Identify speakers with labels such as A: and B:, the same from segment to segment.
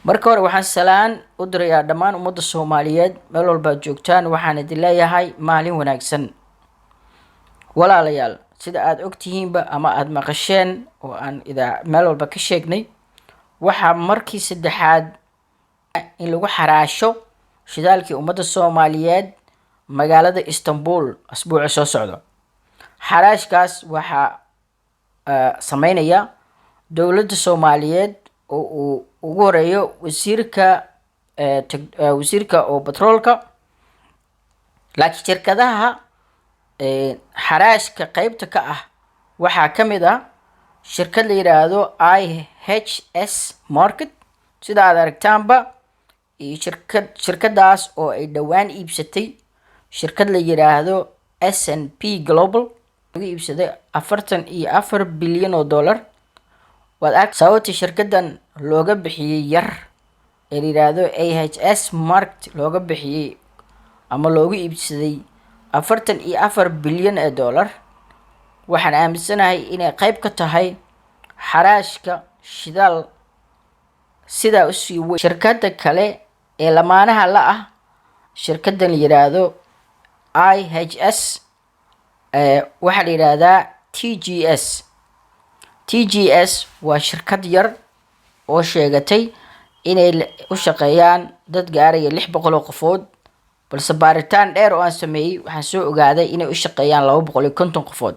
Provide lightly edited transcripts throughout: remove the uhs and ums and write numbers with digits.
A: Marka hore waxaan salaan u dirayaa dhammaan ummadda Soomaaliyeed meel walbaad joogtaan. Waxaan idin leeyahay maalin wanaagsan, walaalayaal. Sida aada ogtihiinba ama aada maqasheen oo aan idaa meel walba ka sheegnay, waxaa markii saddexaad in lagu xaraasho shidaalkii ummadda Soomaaliyeed magaalada Istanbul asbuuca soo socda. Xaraashkaas waxaa sameynaya dowladda Soomaaliyeed oo uu ugu horeeyo wasiirka oo batroolka, laakiin shirkadaha xaraashka qeybta ka ah waxaa ka mid ah shirkad la yidhaahdo IHS Markit, sida aad aragtaanba, iyo shirkadaas oo ay dhowaan iibsatay shirkad la yidhaahdo S&P Global, lagu iibsaday 44 bilyan oo dollar. Waad ark sababta shirkadan looga bixiyey yar ee la yidhaahdo IHS Markit looga bixiyey ama loogu iibsaday 44 bilyan ee dollar. Waxaan aaminsanahay inay qeyb ka tahay xaraashka shidaal sidaa usii weyn. Shirkadda kale ee lamaanaha la ah shirkaddan la yidhaahdo IHS waxaa la yidhaahdaa TGS. TGS waa shirkad yar oo sheegatay inay u shaqeeyaan dad gaaraya 600 oo qofood, balse baaritaan dheer oo aan sameeyey waxaan soo ogaaday inay u shaqeeyaan 250 qofood.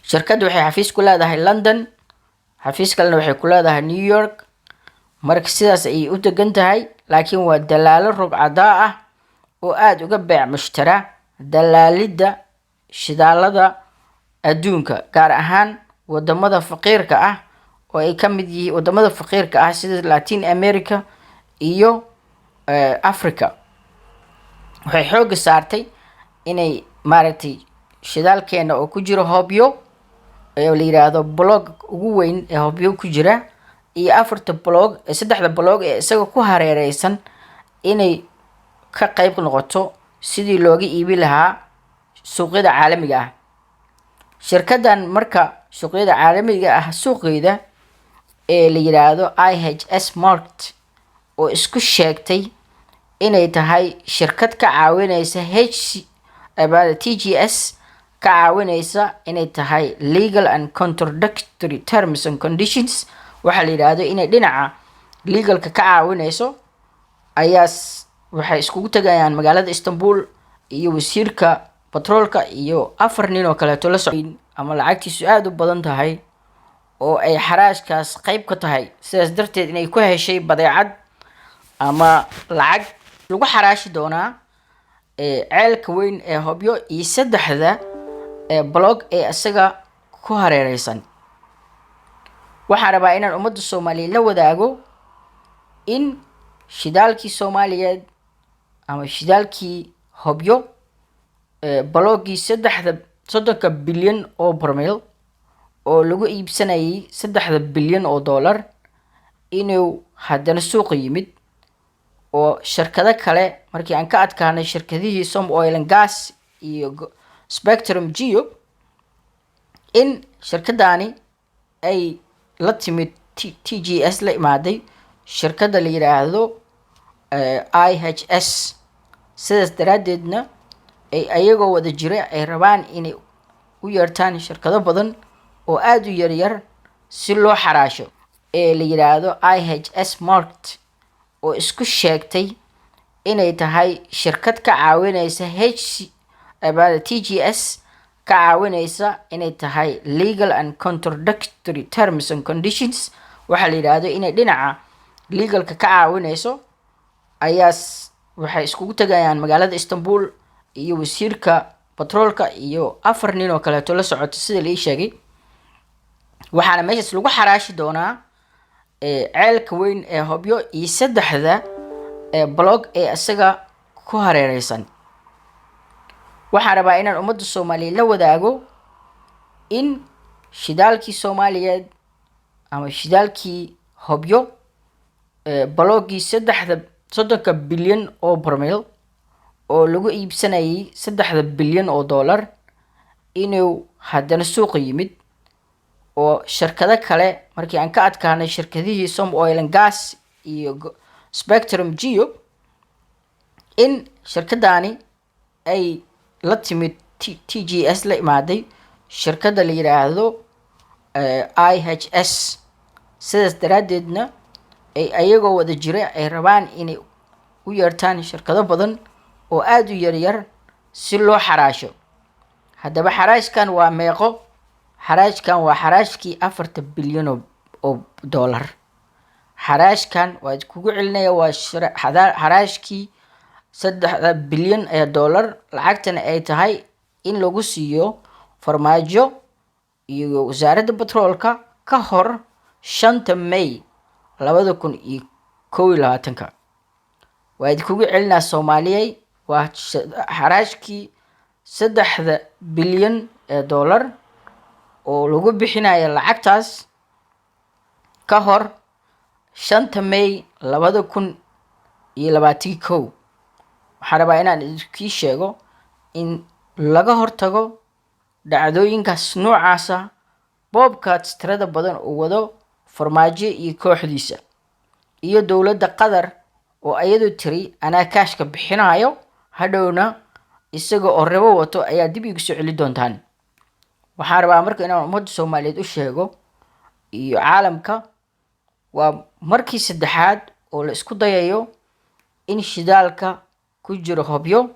A: Shirkaddu waxay xafiis ku leedahay London, xafiis kalena waxay ku leedahay New York. Marka sidaas ayay u degan tahay, laakiin waa dalaalo rog cadaa ah oo aada uga beec mushtara dalaalidda shidaalada adduunka, gaar ahaan wadamada faqiirka ah oo ay ka mid yihiin wadamada faqiirka ah sida Latin America iyo Africa. Waxay xoogga saartay inay maaragtay shidaalkeena oo ku jiro Hobyo, ee la yiraahdo block ugu weyn ee Hobyo ku jira, iyo afarta block, saddexda block ee isaga ku hareereysan, inay ka qeyb noqoto sidii looga iibi lahaa suuqyada caalamiga ah. Shirkaddan marka suuqyada caalamiga ah suuqeeda ee la yiraahdo IHS Markit, oo isku sheegtay inay tahay shirkad ka caawineysa TGS, ka caawineysa inay tahay legal and contradictory terms and conditions, waxaa la yidhaahdo inay dhinaca legalka ka caawineyso, ayaa waxay iskugu tegayaan magaalada Istanbul iyo wasiirka batroolka iyo afar nin oo kaleeto la soc ama lacagtiisu aada u badan tahay oo ay xaraashkaas qeyb ka tahay. Sidaas darteed inay ku heshay badeecad ama lacag lagu xaraashi doonaa ceelka weyn ee Hobyo iyo saddexda block ee isaga ku hareereysan. Waxaan rabaa inaan ummadda Soomaaliyeed la wadaago in shidaalkii Soomaaliyeed ama shidaalkii Hobyo, blockgii saddexda 30-ka bilyan oo barmil oo lagu iibsanayay 3 bilyan oo dollar, inuu haddana suuqa yimid oo shirkado kale, markii aan ka adkaanay shirkadihii Som Oil and Gas iyo Spectrum Geo, in shirkadani ay la timid TGS la imaaday shirkadda la yiraahdo IHS. Sidaas daraaddeedna ay ayagoo wada jira ay rabaan inay u yeertaan shirkado badan oo aada u yaryar si loo xaraasho ee la yiraahdo IHS Markit, oo isku sheegtay inay tahay shirkad ka caawineysa TGS, ka caawineysa inay tahay legal and contradictory terms and conditions, waxaa la yidhaahdo inay dhinaca legalka ka caawineyso, ayaa waxay iskugu tegayaan magaalada Istanbul iyo wasiirka batroolka iyo afar nin oo kaleeto la socota, sida la ii sheegay. Waxaana meeshaas lagu xaraashi doonaa ceelka weyn ee Hobyo iyo saddexda block ee isaga ku hareereysan. Waxaan rabaa inaan ummadda Soomaaliyeed la wadaago in shidaalkii Soomaaliyeed ama shidaalkii Hobyo, blockgii saddexda 30-ka bilyan oo barmil oo lagu iibsanayay 3 bilyan oo dollar, inuu haddana suuqa yimid. Oo shirkado kale markii aan ka adkaanay shirkadihii Som Oil and Gas iyo Spectrum Geo, in shirkadani ay la timid TGS, la imaaday shirkadda la yidhaahdo IHS. Sidaas daraaddeedna ay ayagoo wada jira ay rabaan inay u yeertaan shirkado badan oo aada u yaryar si loo xaraasho. Haddaba xaraashkan waa meeqo? Xaraashkan waa xaraashkii 4-ta bilyan oo dollar. Xaraashkan waa iskugu celinaya, waa xaraashkii 3-da bilyan ee dollar, lacagtana ay tahay in lagu siiyo Farmaajo iyo Wasaaradda Batroolka ka hor 5-ta May 2021-ka. Waa idinkugu celinaa, Soomaaliyey, waa xaraashkii 3-da bilyan ee dollar oo lagu bixinayo lacagtaas ka hor 5-ta May 2021. Waxaan rabaa inaan idinkii sheego in laga hortago dhacdooyinkaas noocaasa, boobkaas tirada badan uu wado Farmaajo iyo kooxdiisa iyo dowladda Qatar, oo iyadu tiri anaa kaashka bixinayo, hadhowna isaga oo rebo wato ayaa dib igu soo celi doontaan. Waxaan rabaa marka inaan ummadda Soomaaliyeed u sheego iyo caalamka, waa markii saddexaad oo la isku dayayo in shidaalka ku jiro Hobyo,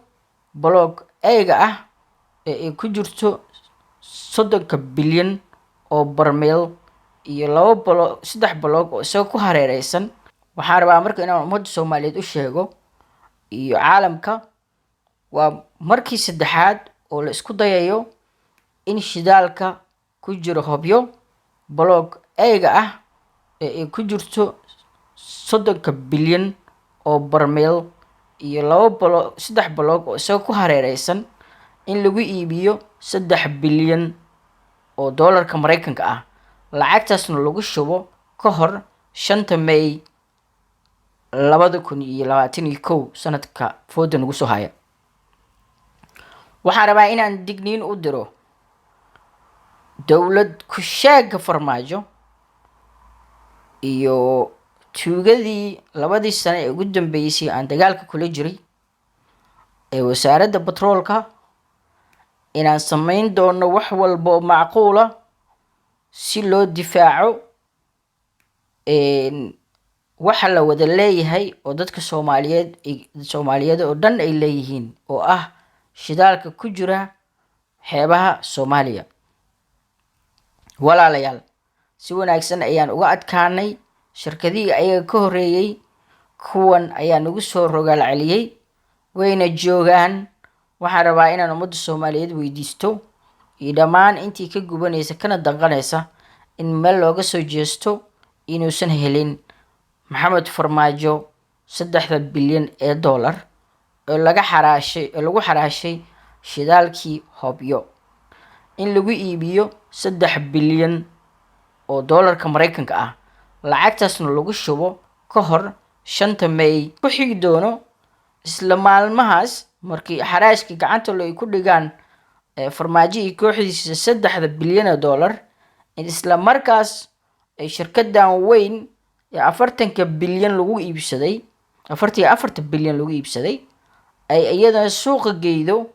A: block A-ga ah ee ay ku jirto 30-ka bilyan oo barmeel, iyo laba block, saddex block oo isaga ku hareereysan. Waxaan rabaa marka inaan ummadda Soomaaliyeed u sheego iyo caalamka, waa markii saddexaad oo la isku dayayo in shidaalka ku jiro Hobyo, block A-ga ah ee ay ku jirto 30-ka bilyan oo barmeel, iyo laba block, saddex block oo isaga ku hareereysan, in lagu iibiyo 3 bilyan oo doolarka Mareykanka ah, lacagtaasna lagu shubo ka hor 5-ta May 2021, sanadka fooda nagu soo haya. Waxaan rabaa inaan digniin u diro dowlad ku-sheega Farmaajo iyo tuugadii 2-dii sane ee ugu dambeysay aan dagaalka kula jiray ee Wasaaradda Batroolka, inaan sameyn doono wax walba oo macquula si loo difaaco waxa la wada leeyahay oo dadka Soomaaliyeed oo dhan ay leeyihiin, oo ah shidaalka ku jira xeebaha Soomaaliya. Walaalayaal, si wanaagsan ayaan uga adkaanay shirkadihii ayaga ka horreeyey. Kuwan ayaa nagu soo rogaal celiyey, wayna joogaan. Waxaan rabaa inaan ummadda Soomaaliyeed weydiisto iyo dhammaan intii ka gubanaysa kana danqanaysa in meel looga soo jeesto inuusan helin Maxamed Farmaajo 3-da bilyan ee dollar oo laga xaraashay, oo lagu xaraashay shidaalkii Hobyo, in lagu iibiyo 3 bilyan oo doolarka Mareykanka ah, lacagtaasna lagu shubo ka hor 5-ta May. Ku xigi doono isla maalmahaas markii xaraashka gacanta ay ku dhigaan Farmaajo iyo kooxdiisa 3-da bilyan oo dollar, in isla markaas ay shirkadan weyn ee 40-ka bilyan lagu iibsaday, 44-ta bilyan lagu iibsaday, ay iyadana suuqa geydo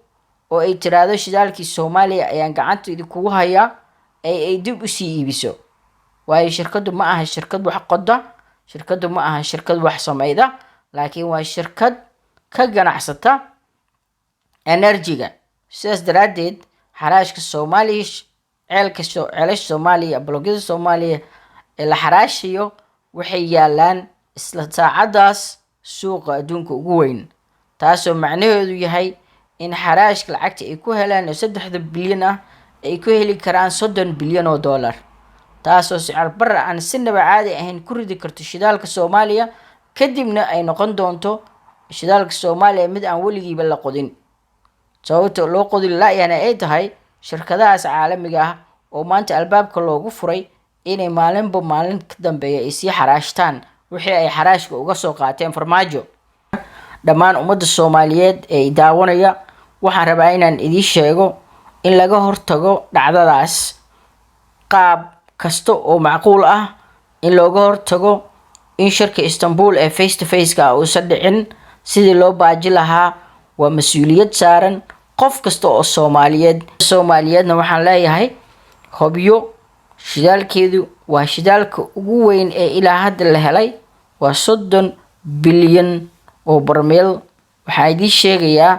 A: oo ay tiraahdo shidaalkii Soomaaliya ayaan gacanta idinkugu hayaa, ee ay dib usii iibiso. Waayo, shirkaddu ma aha shirkad wax qoda, shirkaddu ma aha shirkad wax sameyda, laakiin waa shirkad ka ganacsata energy-ga. Sidaas daraaddeed xaraashka Soomaaliya, ceelka, ceelasha Soomaaliya, block-yada Soomaaliya ee la xaraashayo waxay yaalaan isla saacaddaas suuqa adduunka ugu weyn, taasoo macnaheedu yahay in xaraashka lacagta ay ku helaan oo 3-da bilyan ah ay ku heli karaan 30 bilyan oo dollar, taasoo sicir barra aan sinaba caadi ahayn ku ridi karto shidaalka Soomaaliya, kadibna ay noqon doonto shidaalka Soomaaliya mid aan weligiiba la qodin. Sababta loo qodin la-yahna ay tahay shirkadahaas caalamiga ah oo maanta albaabka loogu furay inay maalinba maalin ka dambeeya ay sii xaraashtaan wixii ay xaraashka uga soo qaateen Farmaajo. Dhammaan ummadda Soomaaliyeed ee daawanaya, waxaan rabaa inaan idiin sheego in laga hortago dhacdadaas qaab Kasta oo macquul ah in looga hortago in shirka Istanbul ee face to face-ka uusan dhicin, sidii loo baaji lahaa, waa mas-uuliyad saaran qof kasta oo Soomaaliyeed. Soomaaliyeedna waxaan leeyahay, Hobyo shidaalkeedu waa shidaalka ugu weyn ee ilaa hadda la helay, waa 30 bilyan oo barmeel. Waxaan idiin sheegayaa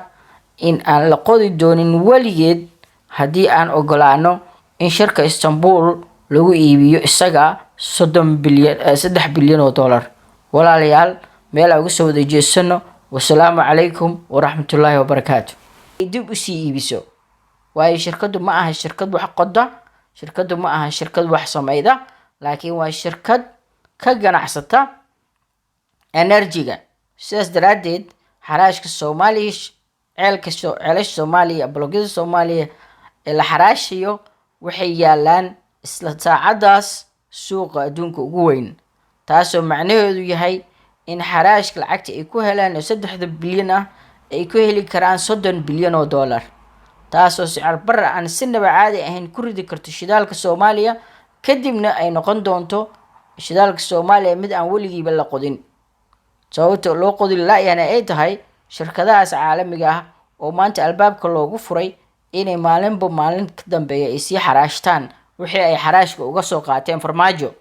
A: in aan la qodi doonin weligeed haddii aan ogolaano in shirka Istanbul lagu iibiyo isaga 30 bilyan, 3 bilyan oo dollar. Walaalayaal, meel aan uga soo wada jeesano. Wasalaamu calaykum waraxmatullaahi wabarakaatu. Dib usii iibiso, waayo shirkaddu ma aha shirkad wax qoda, shirkaddu ma aha shirkad wax sameyda, laakiin waa shirkad ka ganacsata energy-ga. Sidaas daraaddeed, xaraashka Soomaaliya, ceelka, ceelasha Soomaaliya, block-yada Soomaaliya ee la xaraashayo waxay yaalaan isla saacaddaas suuqa adduunka ugu weyn, taasoo macnaheedu yahay in xaraashka lacagta ay ku helaan oo 3-da bilyan ah ay ku heli karaan 30 bilyan oo dollar, taasoo sicir barra aan sinaba caadi ahayn ku ridi karto shidaalka Soomaaliya. Kadibna ay noqon doonto shidaalka Soomaaliya mid aan weligiiba la qodin, sababta loo qodi la-yana ay tahay shirkadahaas caalamiga ah oo maanta albaabka loogu furay inay maalinba maalin ka dambeeya ay sii xaraashtaan wixii ay xaraashka uga soo qaateen Farmaajo.